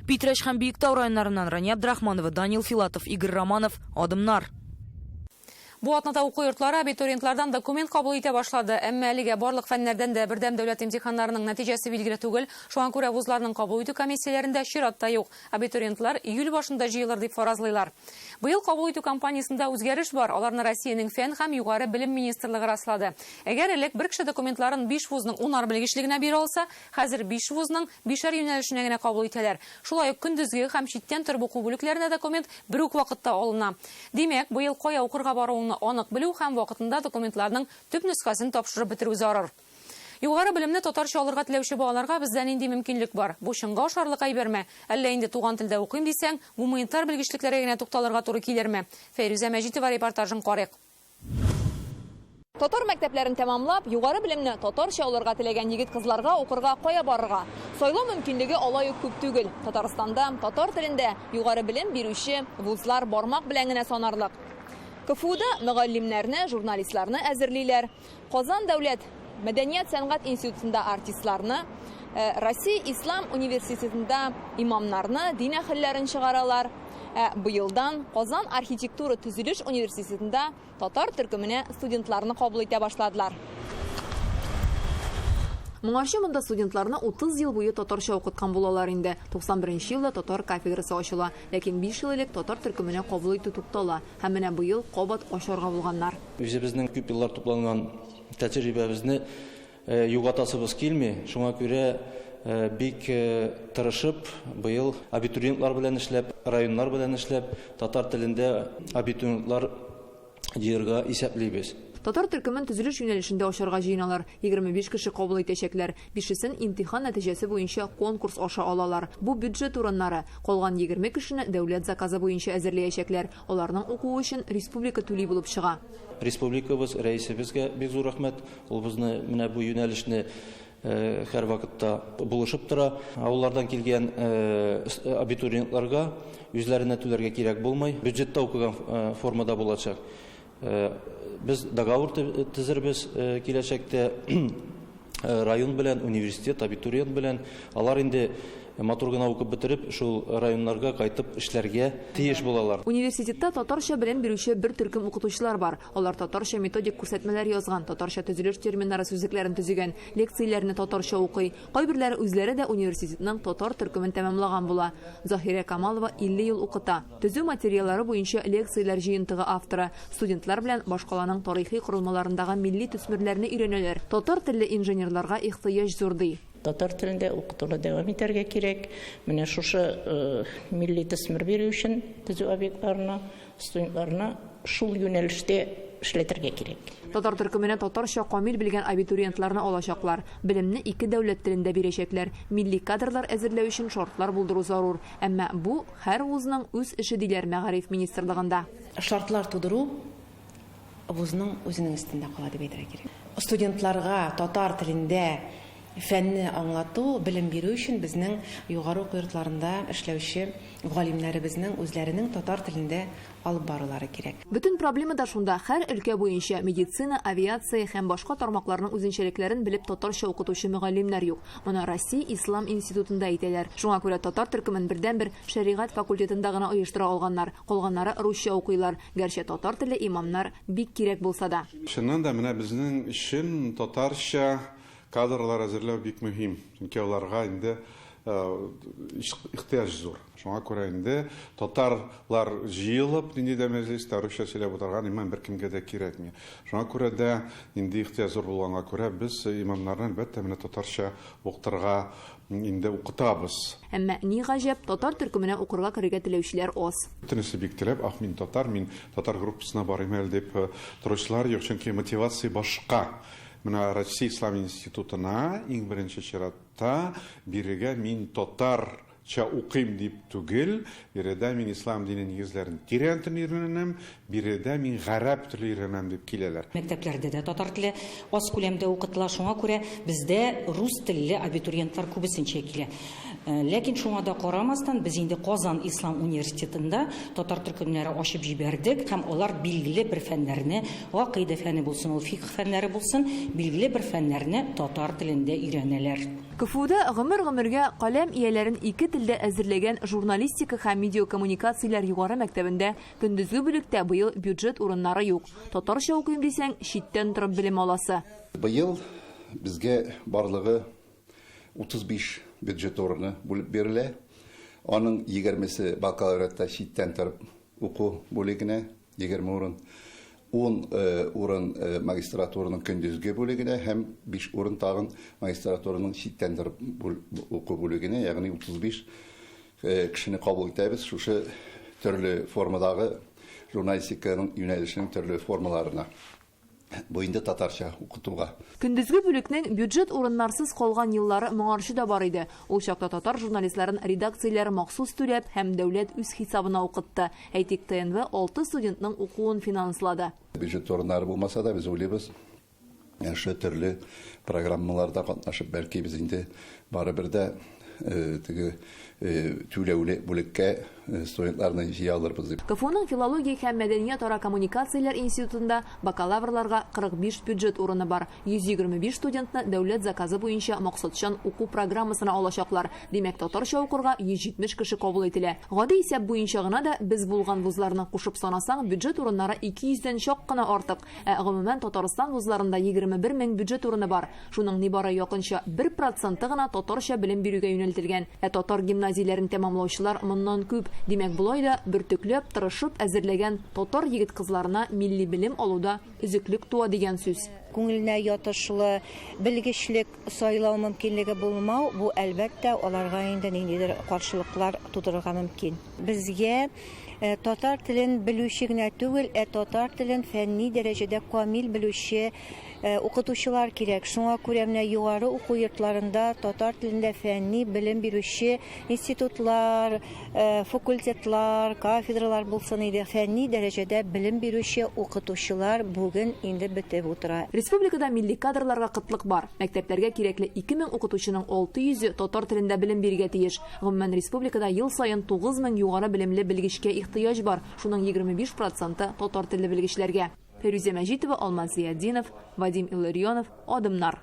Питрәч һәм Биектау районнарыннан Рания Абдрахманова, Данил Филатов, Игорь Романов, Адымнар. Бу атнада уку йортлары абитуриентлардан документ кабул итә башлады. Әмма әлегә барлык фәннәрдән дә бердәм дәүләт имтиханнарының нәтиҗәсе билгеле түгел. Шуңа күрә вузларның кабул итү комиссияләрендә чират та юк. Абитуриентлар июль башында җыелыр дип фаразлыйлар. Быел кабул итү кампаниясендә үзгәреш бар. Аларны Россиянең Фән һәм югары белем министрлыгы раслады. Әгәр элек бер кеше документларын биш вузның унар белгечлегенә бирә алса, хәзер биш вузның бишәр юнәлешенә генә кабул итәләр. Шулай ук көндезге һәм читтән торып уку бүлекләренә документ бер үк вакытта алына. Димәк, быел кая укырга баруыңны анык белү һәм вакытында документларның төп нөсхәсен тапшырып бетерү зарур. Югары белемне татарча алырга теләүче балаларга бездә нинди мөмкинлек бар? Бу чынга ашарлык әйберме? Әллә инде туган телдә укыйм дисәң, гуманитар белгечлекләргә генә тукталырга туры килерме? Фәйрүзә Мәҗитова репортажын карыйк. Татар мәктәпләрен тәмамлап, югары белемне татарча алырга теләгән егет-кызларга укырга кая барырга? Сайлау мөмкинлеге алай ук күп түгел. Татарстанда татар телендә югары белем бирүче вузлар бармак белән генә санарлык. КФУда мөгаллимнәрне, журналистларны әзерлиләр. Казан дәүләт мәдәният-сәнгать институтында артистларны, э, Россия ислам университетында имамнарны, дин әһелләрен чыгаралар. Ә быелдан Казан архитектура төзелеш университетында татар төркеменә студентларны кабул итә башладылар. Моңарчы монда студентларны 30 ел буе татарча укыткан булалар инде. 91 нче елда татар кафедрасы ачыла. Ләкин 5 ел элек татар төркеменә кабул итү туктала. Һәм менә быел кабат ачарга булганнар. Үзебезнең күп еллар тупланган тәҗрибәбезне Югатасыбыз килми, шуңа күрә бик тырышып, быел абитуриентлар белән эшләп, районнар белән эшләп, татар телендә абитуриентлар җыерга исәплибез. Татар төркемен төзелеш юнәлешендә ачарга җыеналар. 25 кеше кабул итәчәкләр. Бишесен имтихан нәтиҗәсе буенча конкурс аша алалар. Бу бюджет урыннары. Калган 20 кешене дәүләт заказы буенча әзерләячәкләр. Аларның укуы өчен республика түли булып чыга. Республикабыз, рәисебезгә бик зур рәхмәт. Ул безне менә бу юнәлешне һәрвакытта булышып тора. Авыллардан килгән абитуриентларга үзләренә түләргә кирәк булмый. Бюджетта укыган формада булачак. Без договор төзербез киләчәктә район белән, университет, абитуриент белән. Алар инде матур гына укып бетереп, шул районнарга кайтып эшләргә тиеш булалар. Университетта татарча белем бирүче бер төркем укытучылар бар. Алар татарча методик күрсәтмәләр язган, татарча төзелеш терминнары сүзлекләрен төзегән, лекцияләрне татарча укый. Кайберләре үзләре дә университетның татар төркемен тәмамлаган була. Заһирә Камалова 50 ел укыта. Төзү материаллары буенча лекцияләр җыентыгы авторы. Студентлар белән башкаланың тарихи корылмаларындагы милли төсмерләрне өйрәнәләр. Татар телле инженерларга ихтыяҗ зур, ди. Татар телендә укытуны дәвам итәргә кирәк. Менә шушы милли төсмер бирү өчен төзү объектларына Студентларны шул юнәлештә эшләтергә кирәк. Татар төркеменә татарча камил белгән абитуриентларны алачаклар. Белемне ике дәүләт телендә бирәчәкләр. Милли кадрлар әзерләү өчен шартлар булдыру зарур. Әмма бу, һәр вузның үз эше, диләр мәгариф министрлыгында. Шартлар тудыру вузның үзенең өстендә кала дип әйтергә кирәк. Студентларга татар телендә фәнне аңлату, белем бирү өчен безнең югары уку йортларында эшләүче галимнәребезнең үзләренең татар телендә алып барулары кирәк. Бөтен проблема да шунда, һәр өлкә буенча, медицина, авиация һәм башка тармакларның үзенчәлекләрен белеп татарча укытучы мөгаллимнәр юк. Моны Россия ислам институтында әйтәләр. Шуңа күрә татар төркемен бердәнбер шәригать факультетында гына оештыра алганнар. Калганнары русча укыйлар, гәрчә татар телле имамнар бик кирәк булса да. Чыннан да, менә безнең өчен татарча кадрлар әзерләү бик мөһим, чөнки аларга инде ихтыяҗ зур. Шуңа күрә инде татарлар җыелып, нинди дә мәҗлестә русча сөйләп утырган имам беркемгә дә кирәкми. Шуңа күрә дә нинди ихтыяҗ зур булганга күрә, без имамнарны, әлбәттә, менә татарча укытырга инде укытабыз. Әмма, ни гаҗәп, татар төркеменә укырга керергә теләүчеләр аз. Бөтенесе бик теләп, ах, мин татар, мин татар группасына барыйм әле дип торучылар юк, чөнки мотивация башка. Менә Россия ислам институтына иң беренче чиратта бирегә мин татарча укыйм дип түгел, биредә мин ислам дине нигезләрен тирәнтен өйрәнәм, биредә мин гарәп теле өйрәнәм дип киләләр. Мәктәпләрдә дә татар теле аз күләмдә укытыла, шуңа күрә бездә рус телле абитуриентлар күбесенчә килә. Ләкин шуңа да карамастан, без инде Казан ислам университетында татар төркемнәре ачып җибәрдек һәм алар билгеле бер фәннәрне, гакыйдә фәне булсын ул, фикһ фәннәре булсын, билгеле бер фәннәрне татар телендә өйрәнәләр. КФУда гомер-гомергә каләм ияләрен ике телдә әзерләгән журналистика һәм медиакоммуникацияләр югары мәктәбендә көндезге бүлектә быел бюджет урыннары юк. Татарча укыйм дисәң, читтән торып белем аласы. Быел безгә барлыгы 35 бюджет урыны бүлеп бирелә. Аның 20-се бакалавриатта читтән торып уку бүлегенә, 20 урын. 10 урын магистратураның көндезге бүлегенә һәм 5 урын тагын магистратураның читтән торып уку бүлегенә, ягъни 35 кешене кабул итәбез шушы төрле формадагы журналистиканың юнәлешенең төрле формаларына. Бу инде татарча укытуга. Көндезге бүлекнең бюджет урыннарсыз калган еллары моңарчы да бар иде. Ул чакта татар журналистларын редакцияләре махсус түләп һәм дәүләт үз хисабына укытты. Әйтик, ТНВ 6 студентның укуын финанслады. Бюджет урыннары булмаса да без уйлыйбыз, шушы төрле программаларда катнашып, бәлки без инде барыбер дә теге түләүле бүлеккә студентларны җыя алырбыз дип. КФУның филология һәм мәдәниятара коммуникацияләр институтында бакалаврларга 45 бюджет урыны бар. 125 студентны дәүләт заказы буенча максатчан уку программасына алачаклар. Димәк, татарча укырга 170 кеше кабул ителә. Гади исәп буенча гына да без булган вузларны кушып санасаң, бюджет урыннары 200дән чак кына артык. Ә гомумән Татарстан вузларында 21 мең бюджет урыны бар. Шуның нибары якынча 1% гына татарча белем бирүгә юнәлтелгән. Ә татар гимназияләрен тәмамлаучылар моннан күп. Димәк, болай да бөртекләп, тырышып әзерләгән татар егет-кызларына милли белем алуда өзеклек туа дигән сүз. Күңеленә ятышлы белгечлек сайлау мөмкинлеге булмау, бу әлбәттә аларга инде ниндидер каршылыклар тудырырга мөмкин. Безгә татар телен белүче генә түгел, ә татар телен фәнни дәрәҗәдә камил белүче укытучылар кирәк. Шуңа күрә менә югары уку йортларында татар телендә фәнни белем бирүче институтлар, факультетлар, кафедралар булсын иде. Фәнни дәрәҗәдә белем бирүче укытучылар бүген инде бетеп утыра. Республикада милли кадрларга кытлык бар. Мәктәпләргә кирәкле 2000 укытучының 600-е татар телендә белем бирергә тиеш. Гомумән, республикада ел саен 9000 югары белемле белгечкә ихтыяҗ бар. Шуның 25% татар телле белгечләргә. Фирүзә Мәҗитова, Алмаз Зиятдинов, Вадим Илларионов, Адымнар.